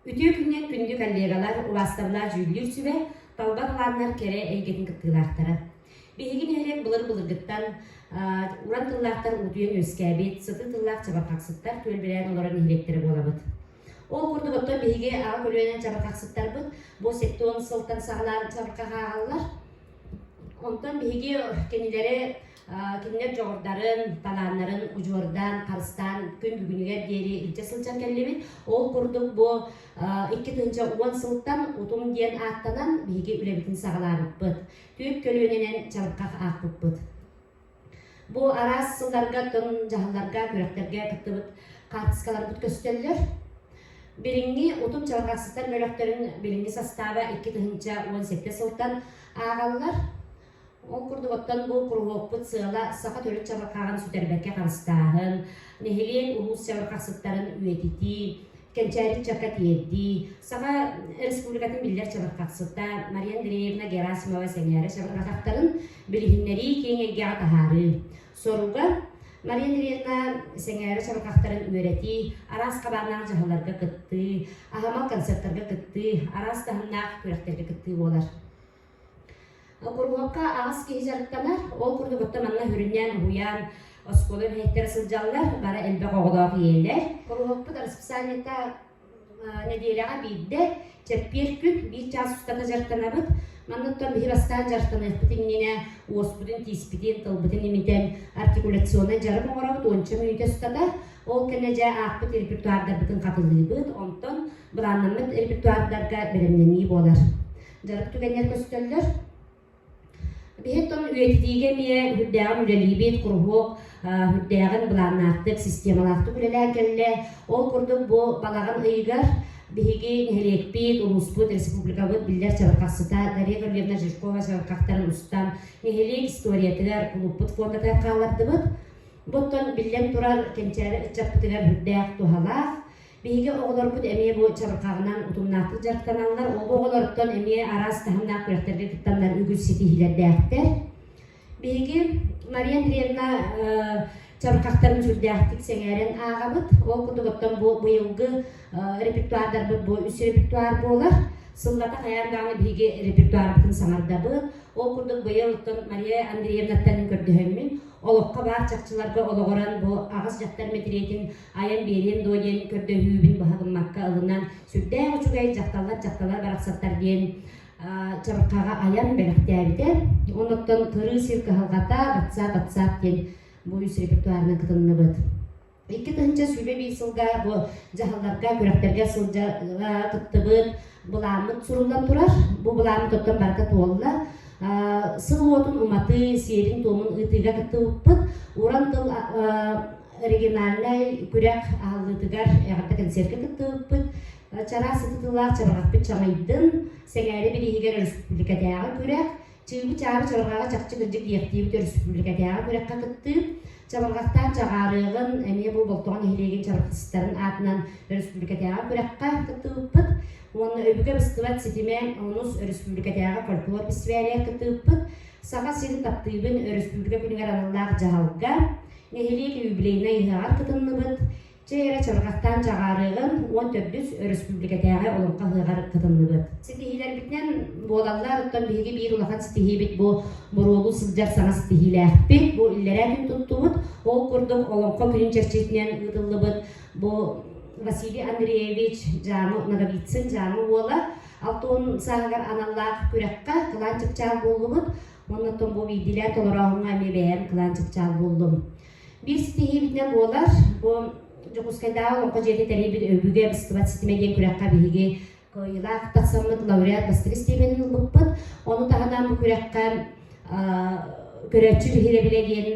Үтүө күнүнэн күндү коллегалар, убаастабылаах дьүүллүүр сүбэ, талба талааннар кэрэ эйгэтин кыттыылаахтара. Биһиги нэһилиэк былыр-былыргыттан уран тыллаахтар уутуйан үөскээбит, сытыы тыллаах чабырҕахсыттар түөлбэлээн олорор нэһилиэктэрэ буолабыт. Ол курдук оттон биһиги аҕа көлүөнэ чабырҕахсыттарбыт бу 70 сылтан саҕалаан чабырҕах ааҕаллар. Онтон биһиги кинилэри кинилэр дьоҕурдарын, талааннарын удьуордаан, харыстаан күн бүгүнүгэр диэри илдьэ сылдьан кэллибит. Ол курдук бу 2010 сылтан Утум диэн ааттанан биһиги үлэбитин саҕалаабыппыт. Түөрт көлүөнэнэн чабырҕах аахпыппыт. Бу араас сылларга тон дьаһалларга, күрэхтэргэ кыттыбыт хаартыскаларбыт көстөллөр. Билиҥҥи Утум чабырҕахсыттар бөлөхтөрүн билиҥҥи састааба 2017 сылтан ааҕаллар. Ол курдук оттон бу куруһуокпут сыала саха төрүт чабырҕаҕын сүтэрбэккэ харыстааһын, нэһилиэк улуус чабырҕахсыттарын үйэтитии, кэнчээри ыччакка тиэрдии, Саха Республикатын биллэр чабырҕахсыта Мария Андреевна Герасимова сэҥээрэ чабырҕахтарын билиһиннэрии киэҥ эйгэҕэ таһаарыы. Соруга Мария Андреевна сэҥээрэ чабырҕахтарын үөрэтии, араас хабааннаах дьаһалларга кыттыы, аһымал концертарга кыттыы, араас таһымнаах күрэхтэргэ кыттыы буолар. Куруһуокка аҕыс киһи дьарыктанар. Ол курдук оттон манна сүрүннээн уһуйаан, оскуола үлэһиттэрэ сылдьаллар, бары элбэх оҕолоох ийэлэр. Куруһуокпут расписаниета нэдиэлэҕэ биирдэ, чэппиэр күн биир чаас устата дьарыктанабыт. Манна оттон биһи бастаан дьарыктаныахпыт иннинэ уоспутун, тииспитин, тылбытын имитэн артикуляционнай дьарык оҥоробут уонча мүнүүтэ устата. Ол кэннэ дьэ аахпыт репертуардарбытын хатылыыбыт, онтон былааннаммыт репертуардарга бэлэмнэнии буолар. Дьарык түгэннэр көстөллөр. Биһи оттон үйэтитиигэ эмиэ үрдээҕин үлэлиибит, куруһуок үрдээҕин былааннаахтык, системалаахтык үлэлээн кэллэ. Ол курдук бу балаҕан ыйыгар биһиги нэһилиэкпит, улууспут, республикабыт биллэр чабырҕахсыта Дарья Гаврильевна Жиркова чабырҕахтарын устан нэһилиэк историятыгар кулууппут фондатыгар хааллардыбыт. Бу оттон биллэн турар кэнчээри ыччаппытыгар үрдээх туһалаах. Биһиги оҕолорбут эмиэ бу чабырҕаҕынан утумнаахтык дьарыктаналлар. Ол оҕолортон эмиэ араас таһымнаах күрэхтэргэ кыттаннар үгүс ситиһиилэрдээхтэр. Биһиги Мария Андреевна чабырҕахтарын сүрдээхтик сэҥээрэн ааҕабыт. Ол курдук оттон бу быйылгы репертуардарбыт бу үс репертуар буолар. Сыллата хайаан даҕаны биһиги репертуарбытын саҥардабыт. Ол курдук быйыл оттон Мария Андреевнаттан көрдөһөммүн олоххо баар чахчыларга олоҕуран бу аҕыс дьахтар мэтириэтин айан биэриэм дуо диэн көрдөһүүбүн быһа гыммакка ылынан сүрдээх үчүгэй дьахталлар дьахталлар барахсаттар диэн чабырҕаҕа айан бэлэхтээбитэ. Оннуттан кырыы сир кыһалҕата ватсап ватсап диэн бу үс репертуарынан кытынныбыт. 2021 сылга бу дьаһалларга, күрэхтэргэ сылдьа кыттыбыт былааммыт суруллан турар. Бу былааммыт оттон барыта туолла. Сыл уотун уматыы, сиэрин-туомун ыытыыга кыттыбыппыт. Уран тыл региональнай күрэх аһыллыытыгар эҕэрдэ концертка кыттыбыппыт. Чараас сытытыылаах чабырҕахпыт чаҕыйдын, сэҥээри бирииһигэр өрөспүүбүлүкэтээҕи күрэх, Чыыбы-чаабы чабырҕаҕа чахчы кырдьык диэхтиибит өрөспүүбүлүкэтээҕи күрэххэ кыттыы, чабырҕахтаах чаҕаарыаҕын эмиэ бу Болтоҕо нэһилиэгин чабырҕахсыттарын аатынан өрөспүүбүлүкэтээҕи күрэххэ кыттыбыппыт уонна Өбүгэ быстыбат ситимэ онус өрөспүүбүлүкэтээҕи фольклор бэстибээлигэр кыттыбыппыт. Саха сирин таптыыбын өрөспүүбүлүкэ күнүгэр аналлаах дьаһалга нэһилиэк юбилейнай ыһыаҕар кытынныбыт. Чэй эрэ чабырҕахтаан чаҕаарыаҕын 14-үс өрөспүүбүлүкэтээҕи олоҥхо ыһыаҕар кытынныбыт. Ситиһиилэрбитинэн буолаллар, оттон биһиги биир улахан ситиһиибит бу буруолуу сылдьар саҥа ситиһиилээхпит. Бу иллэрээ күн туттубут. Ол курдук олоҥхо күнүн чэрчитинэн ыытыллыбыт бу Василий Андреевич Дьаамы Ноговицын Дьаамы уола 60 сааһыгар аналлаах күрэххэ кылаан чыпчаал буоллубут. Уонна оттон бу биирдиилээн толорооһуҥҥа эмиэ бэйэм кылаан чыпчаал буоллум. Биир ситиһиибитинэн буолар, бу Дьокуускайдааҕы Олоҥхо дьиэтэ тэрийбит Өбүгэ быстыбат ситимэ диэн күрэххэ биһиги кыайыылаах тахсаммыт лауреат бастакы степенин ылбыппыт. Ону таһынан бу күрэххэ көрөөччү биһирэбилэ диэн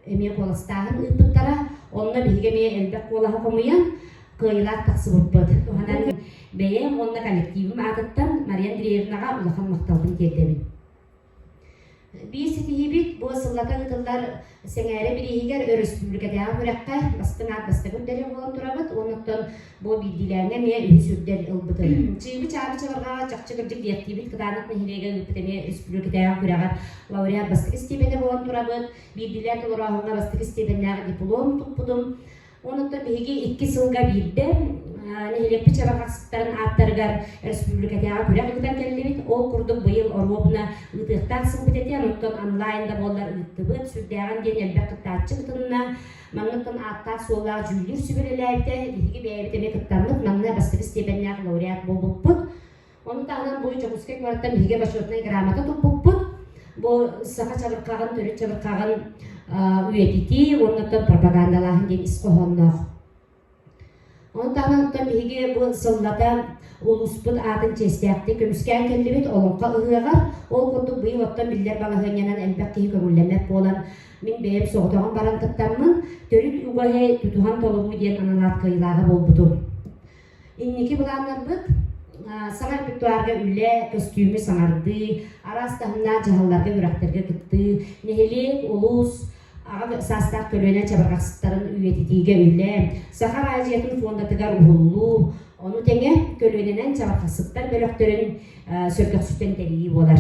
эмиэ куоластааһын ыыппыттара. Онно биһиги эмиэ элбэх куолаһы хомуйан кыайыылаах тахсыбыппыт. Туһанан бэйэм уонна коллективым аатыттан Мария Андреевнаҕа улахан махталбын тиэрдэбин. Биир ситиһиибит бу сыллата ыытыллар Сэҥээрэ бирииһигэр өрөспүүбүлүкэтээҕи күрэххэ бастыҥ аат бастакы үрдэли буолан турабыт уонна оттон бу биирдиилээҥҥэ эмиэ үһүс үрдэл ылбытым. Чыыбы-чаабы чабырҕаҕа чахчы кырдьык диэхтиибит Кытаанах нэһилиэгэ ыыппыт эмиэ республикатааҕы күрэҕэр лауреат бастакы степенэ буолан турабыт. Биирдиилээн толорооһуҥҥа бастакы степеннээх диплом туппутум. Онон биһиги икки сылга биирдэ нэһилиэкпит чабырҕахсыттарын ааттарыгар республикатааҕы күрэх ыытан кэллибит. Ол курдук быйыл оруобуна ыытыахтаах сылбыт этэ, онтон онлайн да буоллар ыыттыбыт. Сүрдээҕин диэн элбэх кыттааччы кытынна. Манныктан ааттаах-суоллаах дьүүллүүр сүбэ үлэлээбитэ. Биһиги бэйэбит эмиэ кыттаммыт, манна бастакы степеннээх лауреат буолбуппут. Ону таһынан бу Дьокуускай куораттан биһиги бочуотунай грамота туппуппут. Бу саха чабырҕаҕын, төрүт чабырҕаҕын үйэтитии уонна пропагандалааһын диэн ис хоһоонноох. Ону таһынан оттон биһиги бу сыллата улууспут аатын чиэстээхтик көмүскээн кэллибит Олоҥхо ыһыаҕар. Ол курдук быйыл оттон биллэр балаһыанньанан элбэх киһи көҥүллэммэт буолан, мин бэйэм соҕотоҕун баран кыттаммын, төрүт үгэһи тутуһан толоруу диэн аналаат кыайыылааҕа буолбутум. Инники былааннарбыт саҥа репертуарга үлэ, көстүүмү саҥардыы, араас таһымнаах дьаһалларга, күрэхтэргэ кыттыы, нэһилиэк, улуус, аҕа саастаах көлүөнэ чабырҕахсыттарын үйэтитиигэ үлэ, Саха араадьыйатын фондатыгар уһуллуу, ону тэҥэ көлүөнэнэн чабырҕахсыттар бөлөхтөрүн сөргөхсүтэн тэрийии буолар.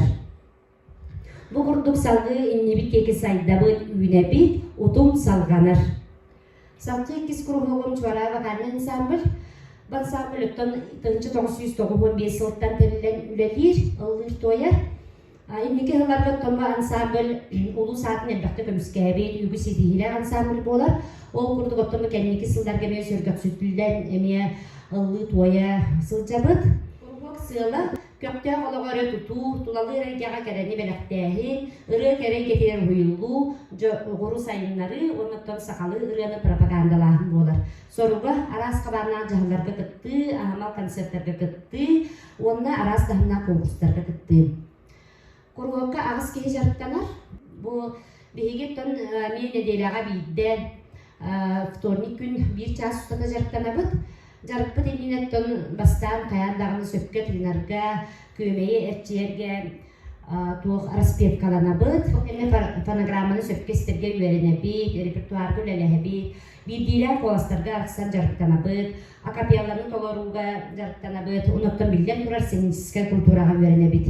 Бу курдук салгыы иннибит диэки сайдабыт, үүнэбит, утум салҕанар. Салгыы иккис куруһуогум Чуораай вокальнай ансамбль. Бу ансамбль оттон 1995 сылтан тэриллэн үлэлиир, ыллыыр-туойар. Инники сылларга оттон бу ансамбль улуус аатын элбэхтэ көмүскээбит, үгүс ситиһиилээх ансамбль буолар. Ол курдук оттон бу кэнники сылларга эмиэ сөргөхсүтүллэн эмиэ ыллыы-туойа сылдьабыт. Куруһуок сыала Көхтөөх олоҕу өрө тутуу, тулалыыр эйгэҕэ кэрэни бэлэхтээһин, ырыа кэрэ эйгэтигэр уһуйуллуу, дьоҕуру сайыннарыы уонна оттон сахалыы ырыаны пропагандалааһын буолар. Соруга араас хабааннаах дьаһалларга кыттыы, аһымал концертарга кыттыы уонна араас таһымнаах конкурстарга кыттыы. Куруһуокка аҕыс киһи дьарыктанар. Бу биһиги оттон эмиэ нэдиэлэҕэ биирдэ вторник күн биир чаас устата дьарыктанабыт. Дьарыкпыт иннинэ оттон бастаан хайаан даҕаны сөпкө тыынарга, күөмэйи эрчийэргэ туох распевкаланабыт. Ол кэннэ фонограмманы сөпкө истэргэ үөрэнэбит, репертуарга үлэлэһэбит, биирдиилээн куоластарга арахсан дьарыктанабыт, акапелланы толорууга дьарыктанабыт, онуттан биллэн турар сценическай культураҕа үөрэнэбит.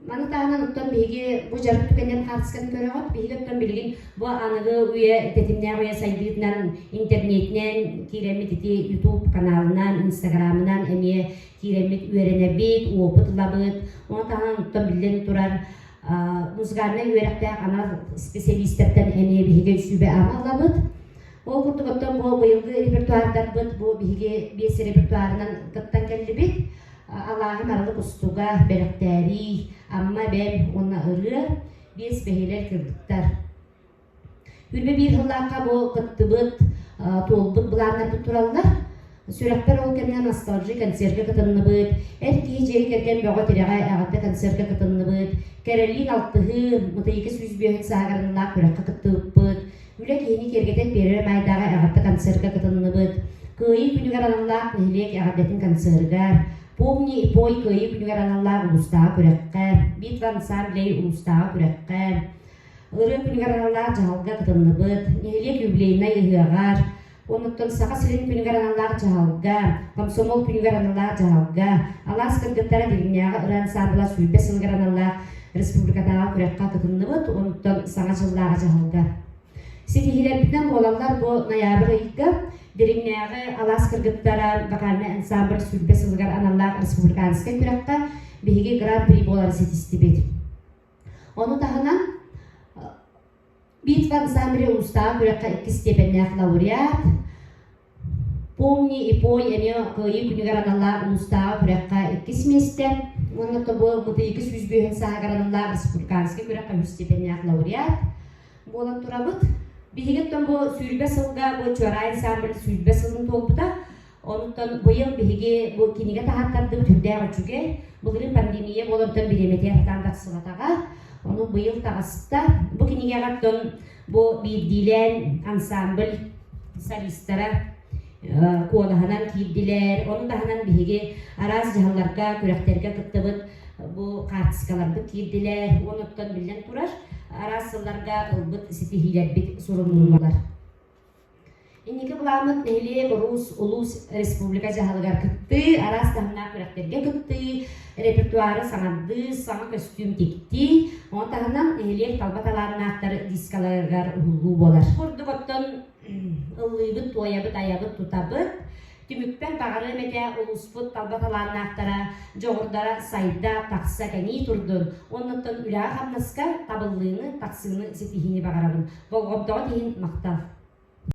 Маны таһынан оттон биһиги бу дьарык түгэннэрин хаартыскатын көрөҕүт. Биһиги оттон билигин бу аныгы үйэ тэтимнээх үйэ сайдыытынан интернетинэн киирэммит ити YouTube каналынан, Инстаграмынан эмиэ киирэммит үөрэнэбит, опыт ылабыт. Ону таһынан оттон биллэн турар музыкальнай үөрэхтээх анал специалистартан эмиэ биһиги сүбэ-ама ылабыт. Ол курдук оттон бу быйылгы репертуардарбыт бу биһиги биэс репертуарынан кыттан кэллибит. Алааһым арылык устуга, бэлэхтээрии, Амма эбэм уонна ырыа, биэс бэһиэлэр кыргыттар. Үрбэ биир сыллаахха бу кыттыбыт, туолбут былааннарбыт тураллар. Сүрэхпэр ол кэмҥэ ностальжи концерка кытынныбыт, эр киһи дьиэ кэргэн бөҕө тирэҕэ эҕэрдэ концерка кытынныбыт, Кэрэлиин алтыһыы, Мытыйыка 105 сааһыгар күрэххэ кыттыбыппыт, Үлэ киһини киэргэтэн биэрэр маайдааҕы эҕэрдэ концерка кытынныбыт. Кыайыы күнүгэр аналлаах нэһилиэк эҕэрдэтин концерыгар, Помни и пой Кыайыы күнүгэр аналлаах улуустааҕы күрэххэ, Битва ансамблей улуустааҕы күрэххэ, Ырыа күнүгэр аналлаах дьаһалга кытынныбыт, нэһилиэк юбилейнай ыһыаҕар, Онуттан Саха сирин күнүгэр аналлаах дьаһалга, Комсомол күнүгэр аналлаах дьаһалга, Алаас кыргыттара Дириҥнээҕи ырыа ансаамбыла 20 сылыгар аналлаах республикатааҕы күрэххэ кытынныбыт, онуттан Саҥа дьыллааҕы дьаһалга. Ситиһиилэрбитинэн буолаллар бу ноябрь ыйга Дириҥнээҕи Алаас кыргыттара вокальнай ансамбль 20 сылыгар аналлаах республиканскай күрэххэ биһиги гран-при буолары ситистибит. Ону таһынан Битва ансамбле улуустааҕы күрэххэ иккис степеннээх лауреат. Помни и пой эмиэ Кыайыы күнүгэр аналлаах улуустааҕы күрэххэ иккис миэстэ. Уонна тобу Мытыйыгы 105 сааһыгар аналлаах республиканскай күрэххэ үһүс степеннээх лауреат буолан турабыт. Биһиги оттон бу 20 сылга бу Чуораай ансамбль 20 сылын туолбута. Онтон быйыл биһиги бу кинигэ таһааттардыбыт үрдээх үчүгэй. Былырыын пандемия буолан бириэмэтигэр сатаан тахсыбатаҕа. Ону быйыл таҕыста. Бу кинигэҕэ оттон бу биирдиилээн ансамбль солистара куолаһынан киирдилэр. Ону таһынан биһиги араас дьаһалларга, күрэхтэргэ кыттыбыт бу хаартыскаларбыт киирдилэр. Онуттан биллэн турар, араас сылларга ылбыт ситиһиилэрбит суруллулар. Инники былааммыт нэһилиэк, улуус, улуус, республика дьаһалыгар кыттыы, араас таһымнаах күрэхтэргэ кыттыы, репертуары саҥардыы, саҥа көстүүм тиктии, ону таһынан нэһилиэк талба талааннаахтар дискаларыгар уһуллуу буолар. Курдук оттон ыллыыбыт, туойабыт, айабыт, тутабыт. Түмүкпэр баҕарыам этэ улууспут талба талааннаахтара, дьоҕурдара сайда, тахса, кэҥии турдун. Оннуттан үлэҕэ-хамнаска табыллыыны, тахсыыны ситиһиини баҕарабын. Болҕомтоҕут иһин махтал.